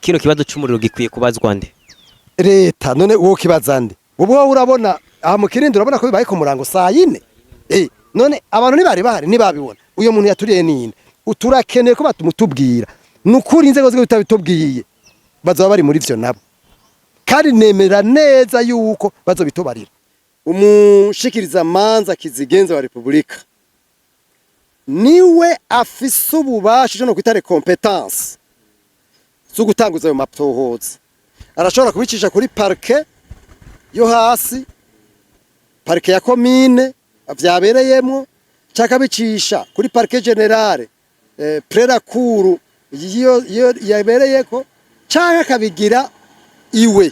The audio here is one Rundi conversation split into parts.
Kino kibazo c'umuriro gikwiye kubazwa nde? Leta. None wowe kibaza nde? Ubu wowe urabona aha mu Kinindo, urabona ko bibaye ku murango saa 4. None abantu ntibari bahari, ntibabibona? Uyo muntu yaturiye ninde? Turakeneye ko batumutubwira. Nukuri inzego z'igihugu zitabitubwiye, bazaba bari muri vyo nabo, kandi nemera neza yuko bazobitubarira. Umushikiriza manza kizigenza wa Republika niwe afise ububasha, no kwita compétences zo gutanguza ayo matohoza. Arashobora kubicisha kuri parquet yo hasi, parquet ya komine vyabereyemwo, canke abicisha kuri parquet général près la cour iyo yabereyeko, canke akabigira iwe.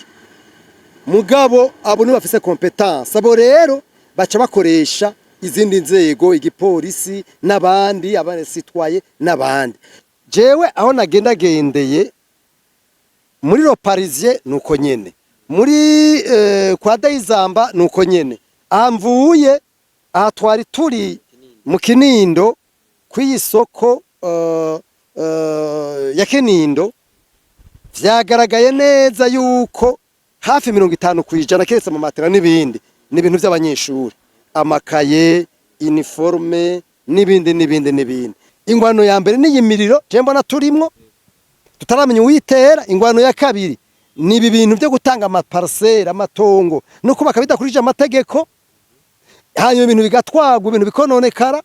Mugabo abo nibo bafise compétence. Abo rero baca bakoresha izindi nzego, igipolisi n'abandi, abasitwaye n'abandi. Jewe aho nagendagendeye muri Le Parisien nuko nyene, muri kwa Dayizamba nuko nyene. Aha mvuye, aha twari turi mu Kinindo, kw'iyi soko ya Kinindo, vyagaragaye neza yuko hafi 50%, keretse mu matera n'ibindi, ni ibintu by'abanyeshuri, amakaye, uniforme n'ibindi n'ibindi n'ibindi. Ingwano ya mbere ni imiriro je mbona turimwo, tutaramenya uwitera. Ingwano ya kabiri ni ibi bintu byo gutanga ama parcelles, amatongo no kubaka bidakurikije amategeko, hanyuma ibintu bigatwagwa, ibintu bikononekara.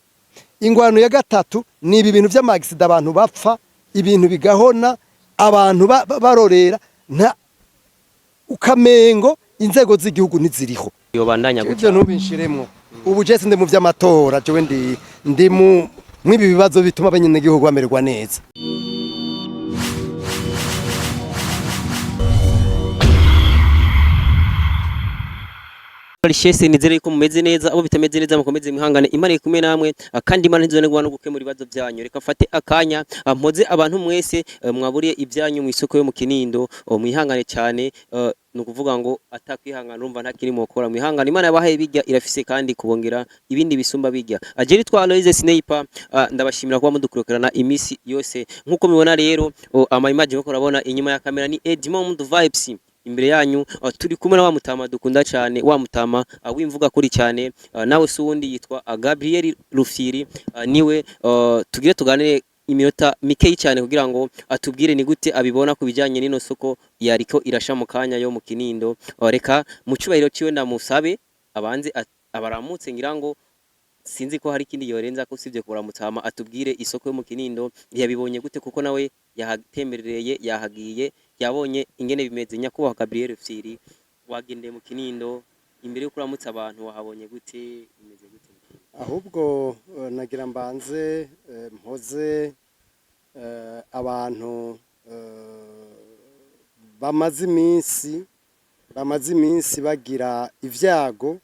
Ingwano ya gatatu ni ibi bintu vy'ama accidents, abantu bapfa, ibintu bigahona, abantu barorera, nta ukamengo inzego z'igihugu ntiziriho. Yobandanya. Ivyo Gutya. ntubinshiremwo. Ubu je sindi mu vy'amatora, jewe ndi mu mw'ibi bibazo bituma abanyagihugu bamererwa neza. Richesse, nizere yuko mumeze neza. Abo bitameze neza mukomeze mwihangane, Imana iri kumwe namwe, kandi Imana ntizonegwa no gukemura ibibazo byanyu. Reka mfate akanya mpoze abantu mwese mwaburiye ibyanyu mu isoko yo mu Kinindo. Mwihangane cyane. Ni ukuvuga ngo atakwihangana urumva nta kiri mukora. Mwihangane, Imana yabahaye bijya, irafise kandi kubongera ibindi bisumba bijya. Ajeri twa Aloise Sniper, ndabashimira kuba mudukurikirana imisi yose. Nkuko mubibona rero, ama image muko urabona inyuma ya kamera ni Edmond Vibes. Imbere yanyu turi kumwe na wa mutama dukunda cyane, wa mutama w'imvuga kuri cyane, nawe si uwundi, yitwa Gabriel Rufyiri. Niwe tugire tuganire iminota mikeyi cyane kugira ngo atubwire ni gute abibona ku bijyanye n'ino soko yariko irasha mu kanya yo mu Kinindo. Reka mu cyubahiro ciwe ndamusabe abanze abaramutse. Ngira ngo sinzi ko hari ikindi yorenza ko usibye kuramutsa, hama atubwire isoko yo mu Kinindo yabibonye gute, kuko nawe yahatemberereye, yahagiye, yabonye ingene bimeze. Nyakubahwa Gabriel Rufyiri, wagendeye mu Kinindo, imbere yo kuramutsa abantu wahabonye gute? Bimeze gute mu Kinindo? Ahubwo nagira mbanze mpoze abantu bamaze iminsi bagira ivyago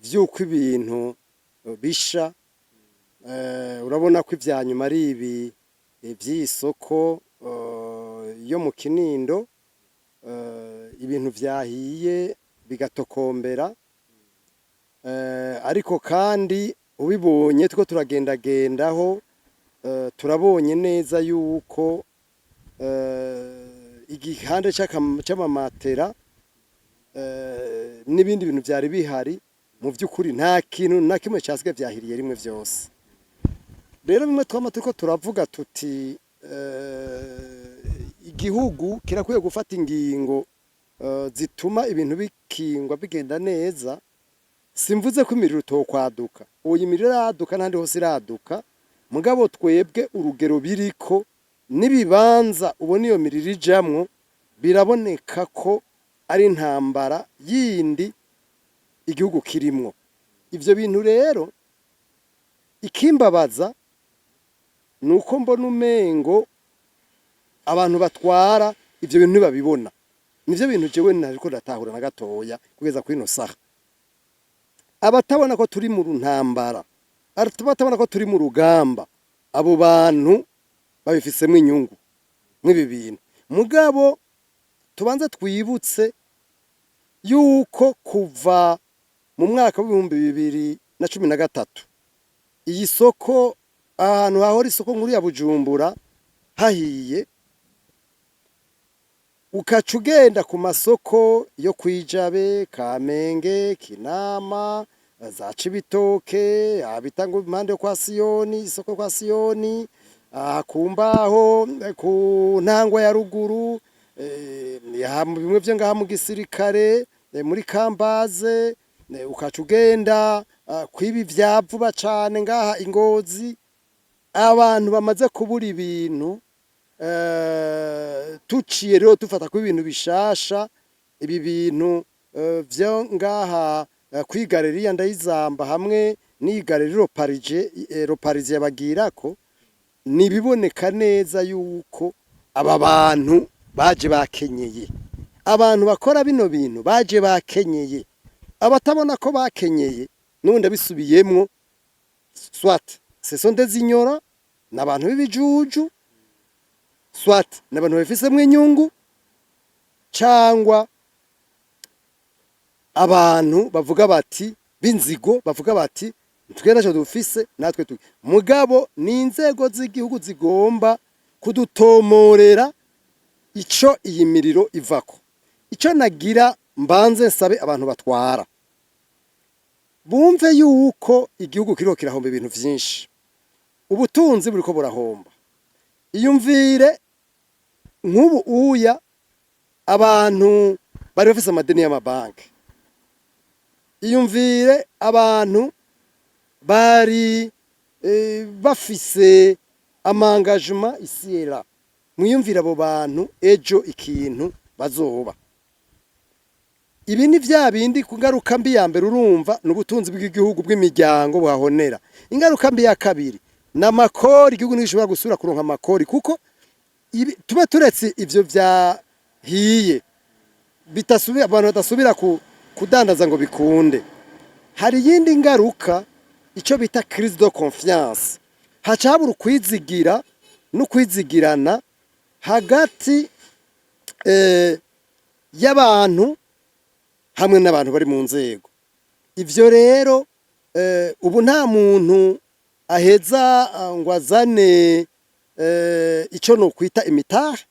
vy'uko ibintu bisha. Urabona ko ivya nyuma ari ibi vy'iyi soko yo mu Kinindo, ibintu vyahiye bigatokombera. Ariko kandi ubibonye two turagendagendaho, turabonye neza yuko igihande c'amamatera n'ibindi bintu vyari bihari, mu vy'ukuri nta kintu na kimwe casigaye, vyahiriye rimwe vyose. Rero bimwe twama turiko turavuga tuti igihugu kirakwiye gufata ingingo zituma ibintu bikingwa, bigenda neza. Simvuze ko imiriro itokwaduka, ubu imiriro iraduka n'ahandi hose iraduka, mugabo twebwe urugero biriko n'ibibanza ubona iyo miriro ijamwo, biraboneka ko ari intambara yindi igihugu kirimwo. Ivyo bintu rero, ikimbabaza ni uko mbona umengo abantu batwara ivyo bintu ntibabibona. Nivyo bintu jewe ntariko ndatahura na gatoya kugeza kuri ino saha. Abatabona ko turi mu ntambara, abatabona ko turi mu rugamba, abo bantu babifisemwo inyungu mw'ibi bintu. Mugabo tubanze twibutse yuko kuva mu mwaka w'2013 iyi soko, ahantu hahora isoko nkuru ya Bujumbura, hahiye. Ukaca ugenda ku masoko yo kwijabe, Kamenge, Kinama, za Cibitoke, abita ngo impande yo kwa Siyoni, isoko kwa Siyoni, aha ku mbaho, ku ntangwa ya ruguru, bimwe vyo ngaha mu gisirikare, muri Kambaze, ukaca ugenda kwibi vya vuba cane ngaha Ingozi. Abantu bamaze kubura ibintu, tuciye rero dufata ko ibintu bishasha, ibi bintu vyo ngaha kwi galerie Ndayizamba hamwe n'iyi galerie Le Parisien bagirako, nibiboneka neza yuko aba bantu baje bakenyeye. Abantu bakora bino bintu baje bakenyeye. Abatabona ko bakenyeye, n'ubundi abisubiyemwo, soit ce sont des ignorants, n'abantu b'ibijuju, soit n'abantu babifisemwo inyungu, cangwa abantu bavuga bati b'inzigo, bavuga bati twe ntacyo dufise natwe tu. Mugabo ni inzego z'igihugu zigomba kudutomorera ico iyi miriro ivako. Ico nagira mbanze nsabe abantu batwara, bumve yuko igihugu kiriko kirahomba ibintu vyinshi, ubutunzi buriko burahomba. Iyumvire nk'ubu uya abantu bari bafise amadeni y'amabanki, iyumvire abantu bari bafise ama engagements isiyera, mwiyumvire abo bantu ejo ikintu bazoba. Ibi ni vya bindi ku ngaruka mbi ya mbere, urumva ni ubutunzi bw'igihugu, bw'imiryango buhahonera. Ingaruka mbi ya kabiri ni amakori, igihugu ntigishobora gusubira kuronka amakori, kuko tube turetse ivyo vyahiye bitasubira, abantu badasubira kudandaza ngo bikunde. Hari iyindi ngaruka, ico bita crise de confiance, haca habura ukwizigira no kwizigirana hagati y'abantu hamwe n'abantu bari mu nzego. Ivyo rero ubu nta muntu aheza ngo azane ico nokwita imitahe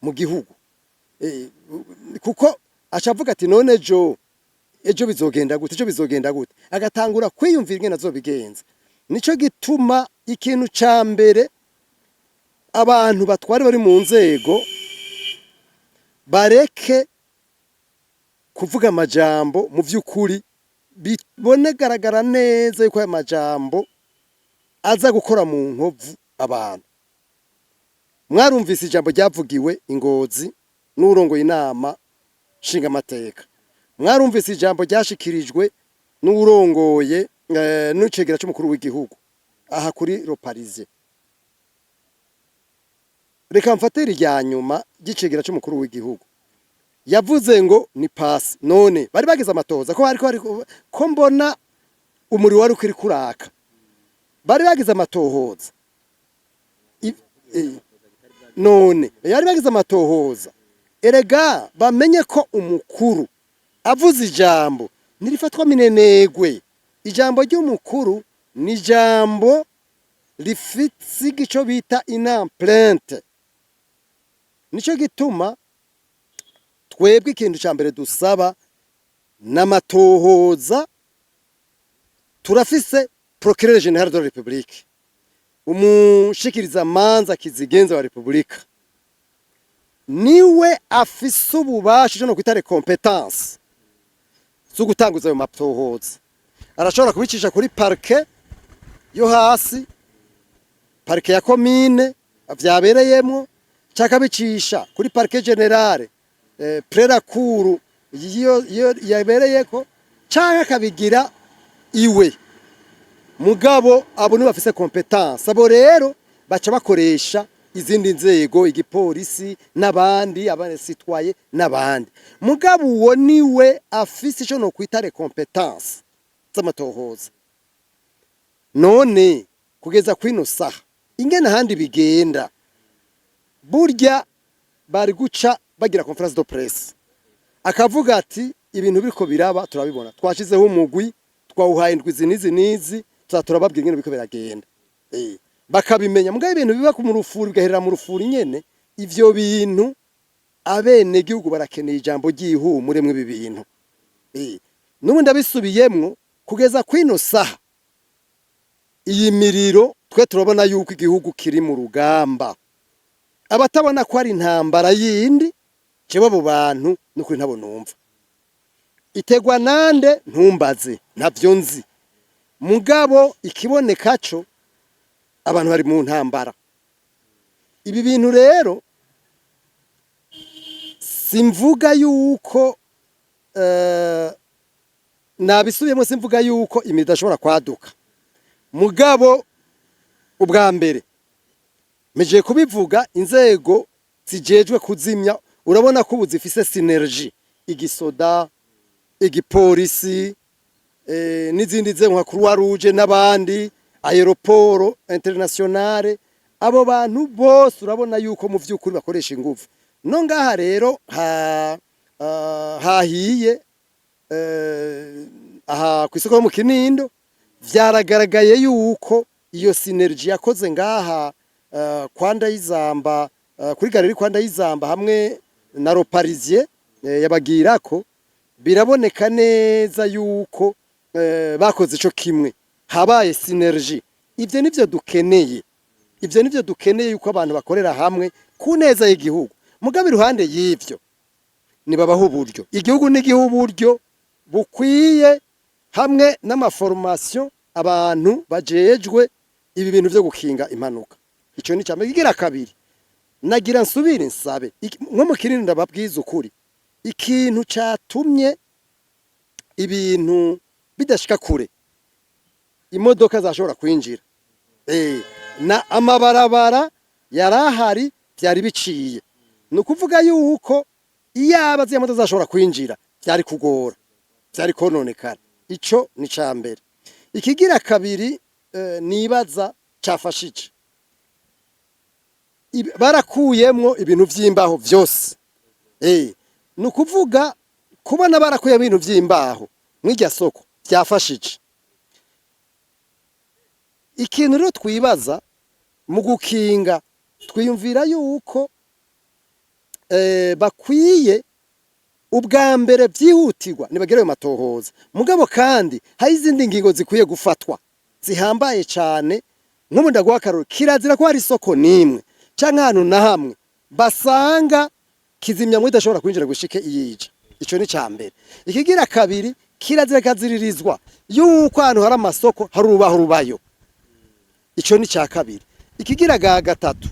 mu gihugu, kuko aca avuga ati none ejo, ejo bizogenda gute, ejo bizogenda gute, agatangura kwiyumvira ingene azobigenza. Nico gituma ikintu ca mbere, abantu batwara bari mu nzego bareke kuvuga amajambo, mu vy'ukuri bibone garagara neza yuko aya majambo aza gukora mu nkovu abantu. Mwarumvise ijambo ryavugiwe Ingozi n'urongoye inama nshingamateka, mwarumvise ijambo ryashikirijwe n'uwurongoye n'icegera c'umukuru w'igihugu aha kuri Le Parisien. Reka mfatire irya nyuma ry'icegera c'umukuru w'igihugu, yavuze ngo ni pasi. None bari bagize amatohoza ko hariko ko mbona umuriro wari ukiri kuraka? Bari bagize amatohoza? None bari bagize amatohoza? Erega bamenye ko umukuru avuze ijambo ntirifatwa minenegwe. Ijambo ry'umukuru ni ijambo rifise ico bita une empreinte. Nico gituma twebwe ikintu ca mbere dusaba n'amatohoza. Turafise procureur général de la République, umushikiriza manza kizigenza wa Republika, niwe afise ububasha, ico no kwita compétences zo gutanguza ayo matohoza. Arashobora kubicisha kuri parquet yo hasi, parquet ya komine vyabereyemwo, canke abicisha kuri parquet général près la cour iyo yabereyeko, canke akabigira iwe. Mugabo abo nibo bafise compétence. Abo rero baca bakoresha izindi nzego, igipolisi n'abandi, abasitwaye n'abandi. Mugabo uwo niwe afise ico nokwita les compétences z'amatohoza. None kugeza kwino saha, ingene ahandi bigenda, burya bari guca bagira conférence de presse, akavuga ati ibintu biriko biraba turabibona, twashizeho umugwi, twawuhaye indwi izi n'izi n'izi, tuza turababwira ingene biriko biragenda. Bakabimenya. Mugabo ibintu biba mu rufuri bigaherera mu rufuri nyene, ivyo bintu. Abenegihugu barakeneye ijambo ry'ihumure mw'ibi bintu. N'ubu ndabisubiyemwo, kugeza kwino saha iyi miriro, twe turabona yuko igihugu kiri mu rugamba. Abatabona ko ari intambara yindi, jewe abo bantu nukuri ntabo numva. Itegwa nande? Ntumbaze, ntavyo nzi. Mugabo ikiboneka co, abantu bari mu ntambara. Ibi bintu rero simvuga yuko nabisubiyemo, simvuga yuko imiriro idashobora kwaduka. Mugabo ubwa mbere mpejeje kubivuga, inzego zijejwe kuzimya urabona ko ubu zifise synergie, igisoda, igipolisi, n'izindi nzego nka Croix Rouge n'abandi, aéroport internationale. Abo bantu bose urabona yuko mu vy'ukuri bakoresha inguvu. No ngaha rero hahiye aha kw'isoko yo mu Kinindo, vyaragaragaye yuko iyo synergie yakoze ngaha kwa Ndayizamba, kuri galerie kwa Ndayizamba hamwe na Le Parisien yabagirako, biraboneka neza yuko bakoze ico kimwe, habaye synergie. Ivyo nivyo dukeneye, ivyo nivyo dukeneye, yuko abantu bakorera hamwe ku neza y'igihugu. Mugabo iruhande y'ivyo, nibabaho uburyo. Igihugu n'igihe uburyo bukwiye hamwe n'ama formation abantu bajejwe ibi bintu vyo gukinga impanuka. Ico ni cambe. Kigira kabiri, nagira nsubire nsabe nko mu Kinini, ndababwiza ukuri, ikintu catumye ibintu bidashika kure, imodoka zashobora kwinjira na amabarabara yarahari, vyari biciye. Ni ukuvuga yuko iyaba ziriya modoka zashobora kwinjira, vyari kugora, vyari kononekara. Ico ni ca mbere. Ikigira kabiri, nibaza cafashije, barakuyemwo ibintu vy'imbaho vyose. Ni ukuvuga kubona barakuyemwo ibintu vy'imbaho mw'irya soko vyafashije. Ikintu rero twibaza mu gukinga, twiyumvira yuko bakwiye ubwa mbere vyihutirwa nibagire ayo matohoza. Mugabo kandi hari izindi ngingo zikwiye gufatwa zihambaye cane. Nk'ubu ndaguha akarorero: kirazira ko hari isoko n'imwe canke ahantu na hamwe basanga kizimyamwoto idashobora kwinjira gushike iyija. Ico ni ca mbere. Ikigira kabiri, kirazira kaziririzwa yuko ahantu hari amasoko hari urubaho rubayo. Ico ni ca kabiri. Ikigira ga gatatu,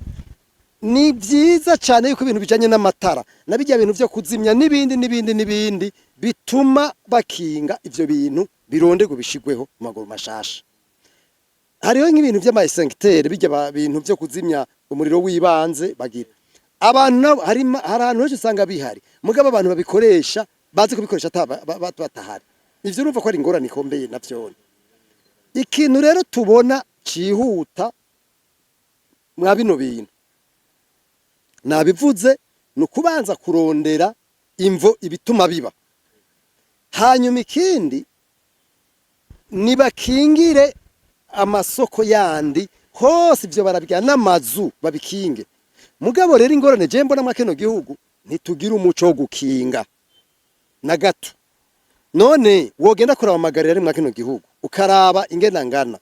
ni vyiza cane yuko ibintu bijanye n'amatara na bijya bintu vyo kuzimya n'ibindi n'ibindi n'ibindi bituma bakinga ivyo bintu bironderwa bishigweho mu maguru mashasha. Hariho nk'ibintu vy'ama extincteur, bijya bintu vyo kuzimya umuriro w'ibanze bagira abantu nabo. Hari ahantu henshi usanga bihari, mugabo abantu babikoresha bazi kubikoresha batahari. Ivyo urumva ko ari ingorane ikomeye navyone. Ikintu rero tubona cihuta mwa bino bintu nabivuze, ni ukubanza kurondera imvo ibituma biba. Hanyuma ikindi, nibakingire amasoko yandi hose, ivyo barabya n'amazu babikinge. Mugabo rero ingorane je mbona mwa kino gihugu, ntitugira umuco wo gukinga na gato. None wogenda kuraba amagariro ari mwa kino gihugu, ukaraba ingena ngana,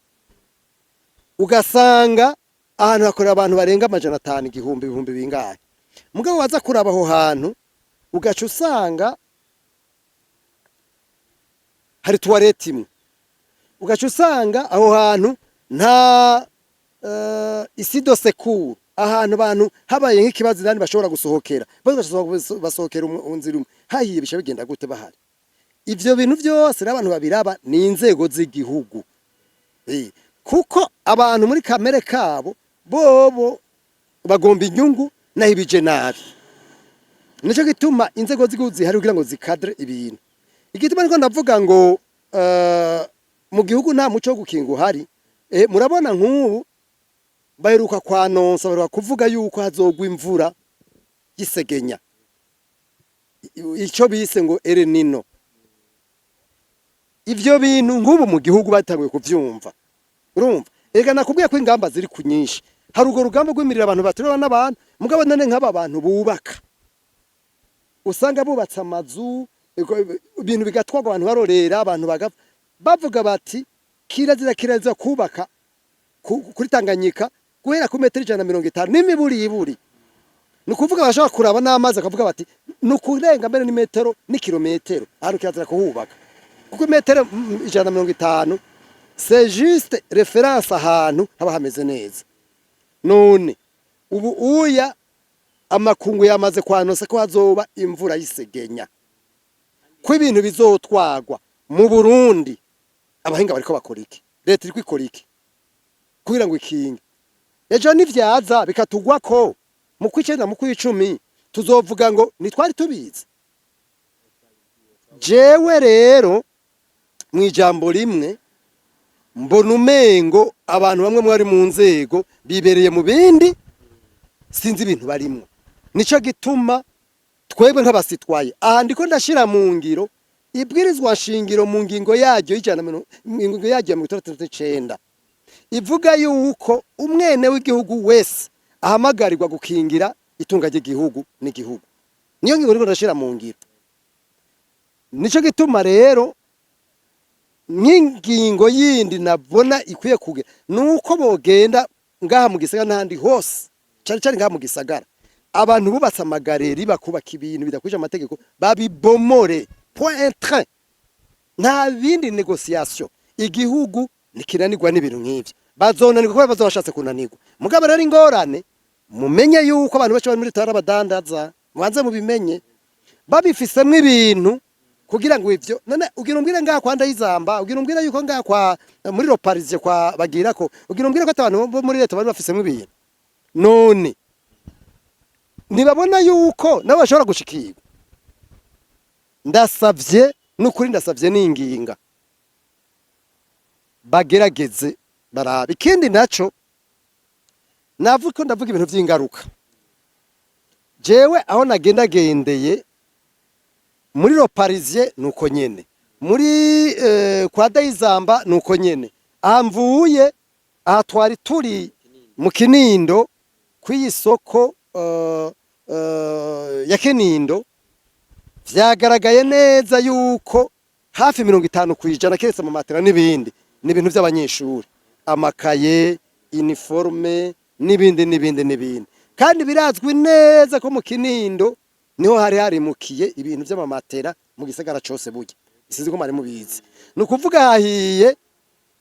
ugasanga ahantu hakorera abantu barenga 500, 1000, ibihumbi bingahe. Mugabo waza kuraba aho hantu, ugaca usanga hari toilette imwe, ugaca usanga aho hantu nta issue de secours, ahantu abantu habaye nk'ikibazo indani bashobora gusohokera, bose basohokera inzira imwe. Hahiye bisha bigenda gute bahari? Ivyo bintu vyose n'abantu babiraba ni inzego z'igihugu. Kuko abantu muri kamere kabo bobo bagomba inyungu naho ibije nabi. Nico gituma inzego z'igihugu zihari kugira ngo zikadre ibintu. Igituma niko ndavuga ngo mu gihugu nta muco wo gukinga uhari. Murabona nk'ubu baheruka kwanonsa, baheruka kuvuga yuko hazogwa imvura y'isegenya, ico bise ngo El Nino. Ivyo bintu nk'ubu mu gihugu batanguye kuvyumva. Urumva ega nakubwiye ko ingamba ziri ku nyinshi. Hari urwo rugamba rw'imiriro, abantu baterura n'abantu. Mugabo none nk'aba bantu bubaka Usanga bubatse amazu, ibintu bigatwarwa, abantu barorera, abantu bagapfa. Bavuga bati kirazira, kirazira kubaka kuri Tanganyika guhera ku metero 150 n'imiburiburi. Ni ukuvuga bashobora kuraba n'amazi, akavuga bati ni ukurenga mbere n'imetero n'ikirometero, ahantu kirazira kuhubaka, kuko imetero 150, c'est juste référence, ahantu haba hameze neza. None ubu uya amakungu yamaze kwanosa ko hazoba imvura y'isegenya, ko ibintu bizotwagwa mu Burundi. Abahinga bariko bakora iki? Leta iriko ikora iki kugira ngo ikinge? Ejo nivyaza bikatugwako mu kw'icenda, mu kw'icumi, tuzovuga ngo ntitwari tubizi. Jewe rero mw'ijambo rimwe, mbona umengo abantu bamwe mwari mu nzego bibereye mu bindi, sinzi ibintu barimwo. Nico gituma twebwe nk'abasitwaye aha ndiko ndashira mu ngiro ibwirizwa shingiro mu ngingo yaryo y'ijana mu ngingo yaryo ya 69, ivuga yuko umwene w'igihugu wese ahamagarirwa gukingira itunga ry'igihugu n'igihugu. Niyo ngingo ndiko ndashira mu ngiro. Nico gituma rero nk'ingingo yindi nabona ikwiye kugira nuko bogenda ngaha mu gisagara n'ahandi hose, cyane cyane ngaha mu gisagara, abantu bubatse ama galeries, bakubaka ibintu bidakwije amategeko, babibomore, point trait, nta bindi négociation. Igihugu ntikinanirwa n'ibintu nk'ivyo, bazonanirwa kubera bazoba bashatse kunanirwa. Mugabo rero ingorane, mumenye yuko abantu benshi bari muri leta abadandaza, mubanze mubimenye, babifisemwo ibintu kugira ngo ivyo. None ugira umbwire ngaha kwa Ndayizamba, ugira umbwire yuko ngaha kwa muri Le Parisien kwa bagira ko, ugira umbwire ko abantu bo muri leta bari bafisemwo ibintu? None ntibabona yuko nabo bashobora gushikirwa? Ndasavye n'ukuri, ndasavye n'inginga, bagerageze barabe. Ikindi naco navuga ko ndavuga ibintu vy'ingaruka. Jewe aho nagendagendeye muri Le Parisien nuko nyene, muri kwa Dayizamba nuko nyene, aha mvuye, aha twari turi mu Kinindo kw'iyi soko ya Kinindo, vyagaragaye neza yuko hafi 50%, keretse mu matera n'ibindi, ni ibintu by'abanyeshuri, amakaye, uniforme n'ibindi n'ibindi n'ibindi. Kandi birazwi neza ko mu Kinindo niho hari harimukiye ibintu by'amamatera mu gisagara cose. Burya sinzi ko mwari mubizi. Ni ukuvuga hahiye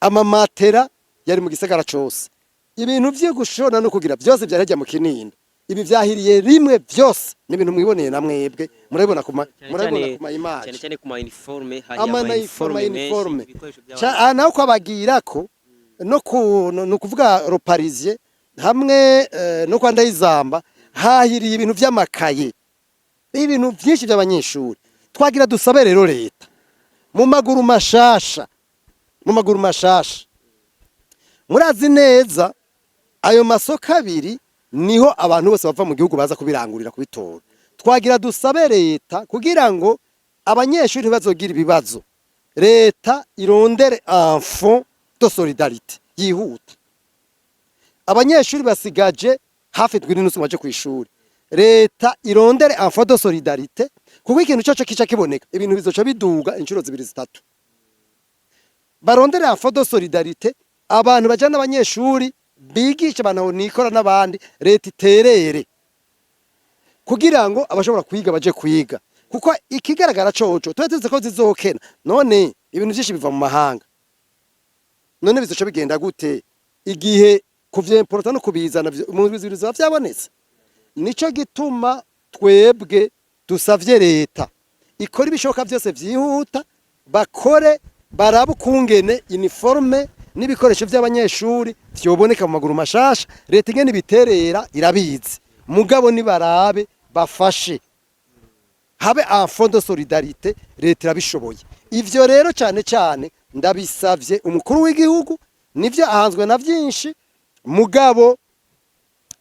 amamatera yari mu gisagara cose, ibintu vyo gushona no kugira byose byari hajya mu Kinindo. Ibi vyahiriye rimwe byose, ni ibintu mwiboneye na mwebwe, murabibona kuma murabibona kuma image. Cyane cyane ku ma uniforme hari ama ama uniforme menshi, uniforme. Ibikoresho Ca naho kwabagira ko no ku no kuvuga Le Parisien hamwe no kwa Ndayizamba hahiriye ibintu vy'amakaye, ibintu vyinshi by'abanyeshuri. Twagira dusabe rero leta mu maguru mashasha, mu maguru mashasha. Murazi neza ayo masoko abiri niho abantu bose bava mu gihugu baza kubirangurira, kubitora. Twagira dusabe leta kugira ngo abanyeshuri ntibazogira ibibazo, leta irondere un fonds de solidarité yihuta. Abanyeshuri basigaje hafi ndwi n'inusu baje kw'ishuri. Leta irondere un fonds de solidarité, kuko ikintu coco kica kiboneka, ibintu bizoca biduga inshuro zibiri zitatu. Barondere un fonds de solidarité, abantu bajana abanyeshuri, bigisha abantu nikora n'abandi, leta iterere kugira ngo abashobora kwiga baje kwiga. Kuko ikigaragara coco, tuba tuzi ko zizokena. None ibintu vyinshi biva mu mahanga, none bizoca bigenda gute igihe kuvyimporta no kubizana mu bizoba vyabonetse? Nico gituma twebwe dusavye leta ikora ibishoboka vyose vyihuta, bakore barabe ukungene uniforme n'ibikoresho vy'abanyeshuri vyoboneka mu maguru mashasha. Leta ingene ibiterera irabizi, mugabo nibarabe bafashe habe un fonds de solidarité. Leta irabishoboye ivyo. Rero cyane cyane ndabisavye umukuru w'igihugu, nivyo ahanzwe na vyinshi, mugabo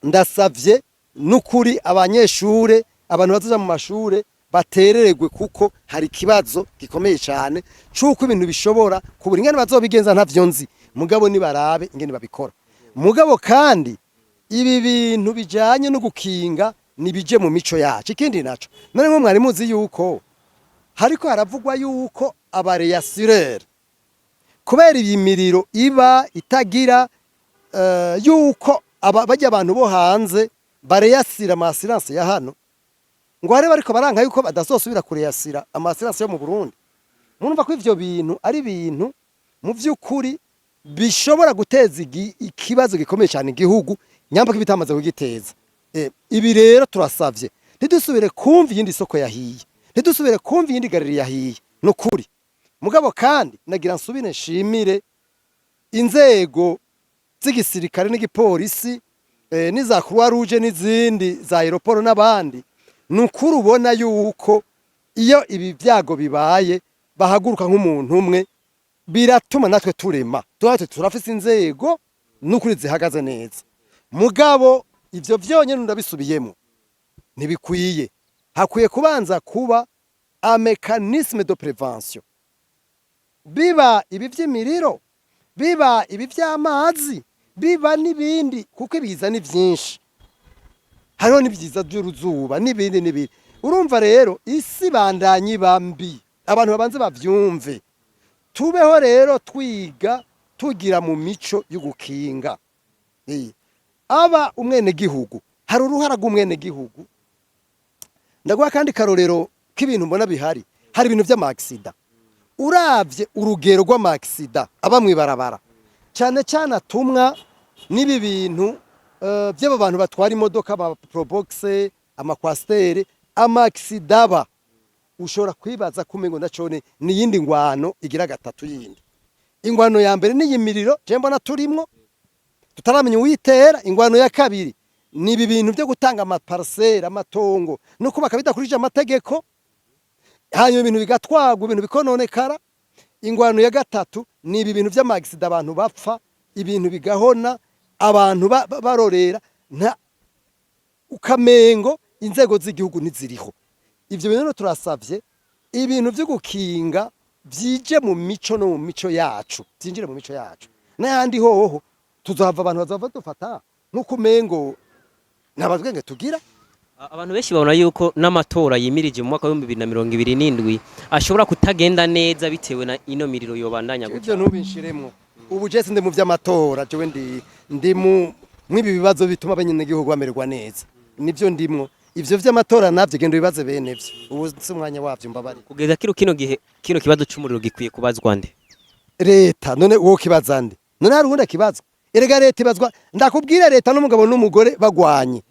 ndasavye n'ukuri abanyeshure, abantu bazoja mu mashure baterererwe, kuko hari ikibazo gikomeye cyane c'uko ibintu bishobora kubura. Ingene bazobigenza ntavyo nzi, mugabo nibarabe ingene babikora. Mugabo kandi ibi bintu bijanye no gukinga Nibije mu mico yacu. Ikindi naco, none mwe mwari muzi yuko hariko haravugwa yuko aba réassureurs, kubera iyi miriro iba itagira, yuko bajya abantu bo hanze bareyasira ama assurance ya hano, ngo hari bariko baranka yuko badazosubira kureyasira ama assurance yo mu Burundi. Murumva ko ivyo bintu ari ibintu mu vy'ukuri bishobora guteza ikibazo gikomeye cyane igihugu, nyamba ko bitamaze kugiteza. Ibi rero turasavye ntidusubire kumva iyindi soko yahiye, ntidusubire kumva iyindi galerie yahiye, nukuri. Mugabo kandi nagira nsubire nshimire inzego z'igisirikare n'igipolisi, n'iza Croix Rouge n'izindi za aéroport n'abandi. Nukuri ubona yuko iyo ibi byago bibaye bahaguruka nk'umuntu umwe, biratuma natwe turema tuba turafise inzego nukuri zihagaze neza. Mugabo ivyo vyonyene, ndabisubiyemo, ntibikwiye. Hakwiye kubanza kuba un mécanisme de prévention, biba ibi vy'imiriro, biba ibi vy'amazi, biba n'ibindi, kuko ibiza ni vyinshi, hariho n'ibyiza by'uruzuba n'ibindi n'ibindi. Urumva rero isi bandanye iba mbi, abantu babanze bavyumve. Tubeho rero twiga tugira mu mico y'ugukinga. Aba umwenegihugu, hari uruhara rw'umwenegihugu. Ndaguha kandi karorero k'ibintu mbona bihari. Hari ibintu vy'ama accidents. Uravye urugero rw'ama accidents aba mw'ibarabara, cyane cyane atumwa n'ibi bintu by'aba bantu batwara imodoka, ba Probox, ama Coaster, ama accidents aba, ushobora kwibaza kumengo ndacone ni yindi ngwano igira gatatu yindi. Ingwano ya mbere ni iyi miriro je mbona turimwo tutaramenya uwitera. Ingwano ya kabiri ni ibi bintu byo gutanga ama parcelles, amatongo no kubaka bidakurikije amategeko, hanyuma ibintu bigatwagwa, ibintu bikononekara. Ingwano ya gatatu ni ibi bintu vy'ama accidents, abantu bapfa, ibintu bigahona, abantu barorera, nta ukamengo inzego z'igihugu ntiziriho. Ivyo bintu rero turasavye ibintu vyo gukinga vyije mu mico no mu mico yacu, vyinjire mu mico yacu. N'ayandi hoho tuzohava abantu bazova dufata nk'uko umengo nta bwenge tugira. Abantu benshi babona yuko n'amatora yimirije mu mwaka wa 2027 ashobora kutagenda neza bitewe na ino miriro yobandanya Ivyo gutya. ntubinshiremwo. Ubu je sindi mu vy'amatora, jewe ndi mu mw'ibi bibazo bituma abanyagihugu bamererwa neza, nivyo ndimwo. Ivyo vy'amatora navyo genda bibaze bene vyo, ubu si umwanya wavyo, mbabari. Kugeza kino gihe, kino kibazo c'umuriro gikwiye kubazwa nde? Leta. None wowe kibaza nde? None hari uwundi akibazwa? Erega leta ibazwa, ndakubwira, leta n'umugabo n'umugore bagwanye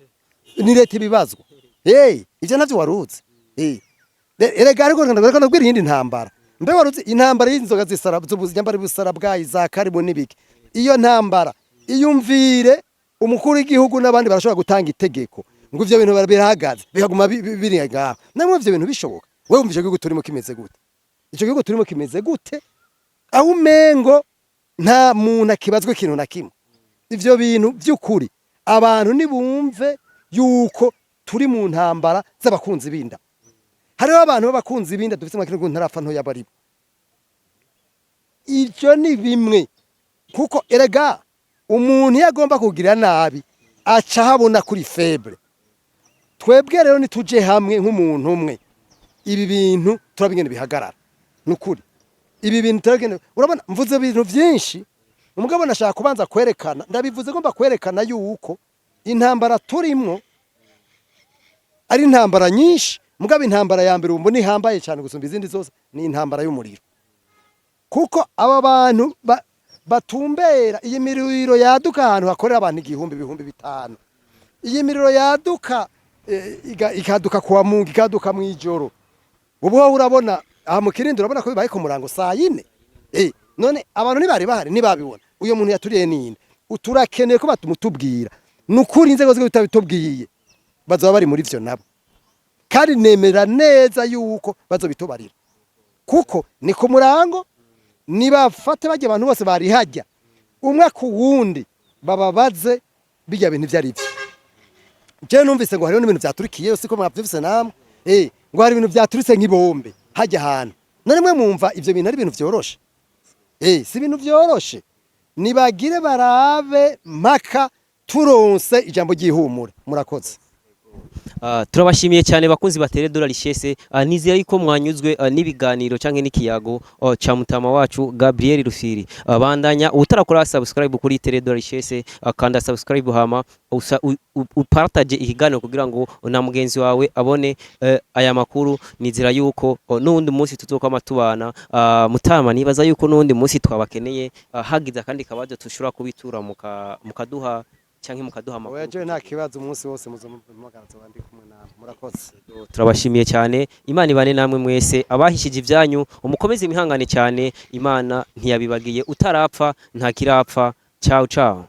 ni leta ibibazwa. Hey, ivyo navyo waruzi? Hey. Erega ariko ndakubwira iyindi ntambara. Mbe waruzi intambara y'inzoga zisara z'ubunyambara busara bwayi za karibu n'ibiki? Iyo ntambara iyumvire, umukuru w'igihugu n'abandi barashobora gutanga itegeko ngo ivyo bintu birahagaze, bikaguma biri ngaho. Namwe ivyo bintu bishoboka? Wewe wumva ico gihugu turimo kimeze gute? Ico gihugu turimo kimeze gute, aho umengo nta muntu akibazwa ikintu na kimwe? Ivyo bintu vy'ukuri abantu nibumve yuko turi mu ntambara z'abakunzi b'inda. Hariho abantu b'abakunzi b'inda dufite mu gihugu, ntarapfa ntoya baribo. Ivyo ni bimwe, kuko erega umuntu iyo agomba kugira nabi aca habona kuri faible. Twebwe rero nituje hamwe nk'umuntu umwe, ibi bintu turabingene bihagarara. Nukuri ibi bintu turabingene. Urabona mvuze ibintu vyinshi, umugabo nashaka kubanza kwerekana, ndabivuze ngomba kwerekana yuko intambara turimwo ari intambara nyinshi. Mugabo intambara ya mbere ubu ihambaye cyane gusumba izindi zose ni intambara y'umuriro, kuko aba bantu batumbera iyi miriro yaduka ahantu hakorera abantu 1000, 5000, iyi miriro yaduka, ikaduka kuwa Mungu, ikaduka mw'ijoro. Ubu wowe urabona aha mu Kinindo, urabona ko bibaye ku murango saa yine. None abantu ntibari bahari, ntibabibona? Uyo muntu yaturiye ninde? Turakeneye ko batumutubwira. Nukuri inzego z'igihugu bitabitubwiye bazoba bari muri vyo nabo, kandi nemera neza yuko bazobitubarira, kuko ni ku murango. Nibafate bajya abantu bose bari hajya, umwe ku wundi, bababaze bijya bintu ivyo ari vyo. Je numvise ngo hariho n'ibintu vyaturikiye, siko mwavyumvise namwe? Ngo hari ibintu vyaturitse nk'ibombe hajya ahantu. None mwe mwumva ivyo bintu ari ibintu vyoroshe? Si ibintu vyoroshe. Nibagire barabe mpaka turonse ijambo ry'ihumure. Murakoze. Turabashimiye cyane bakunzi ba Télé de la Richesse. Nizera yuko mwanyuzwe n'ibiganiro canke n'ikiyago ca mutama wacu Gabriel Rufyiri. Bandanya utarakora subscribe kuri Télé de la Richesse, kanda subscribe, hama upartage ikiganiro kugira ngo na mugenzi wawe abone aya makuru. Nizera yuko n'uwundi munsi tuzokwama tubana. Mutama, nibaza yuko n'uwundi munsi twabakeneye, hagize akandi kabazo tushobora kubitura mukaduha canke mukaduha amakuru. Oya, jewe nta kibazo, umunsi wose muzompamagara nzoba ndi kumwe namwe. Murakoze. Turabashimiye cyane, Imana ibane namwe mwese. Abahishije ibyanyu umukomeze imihangane cyane, Imana ntiyabibagiye. Utarapfa nta kirapfa. Ciao ciao.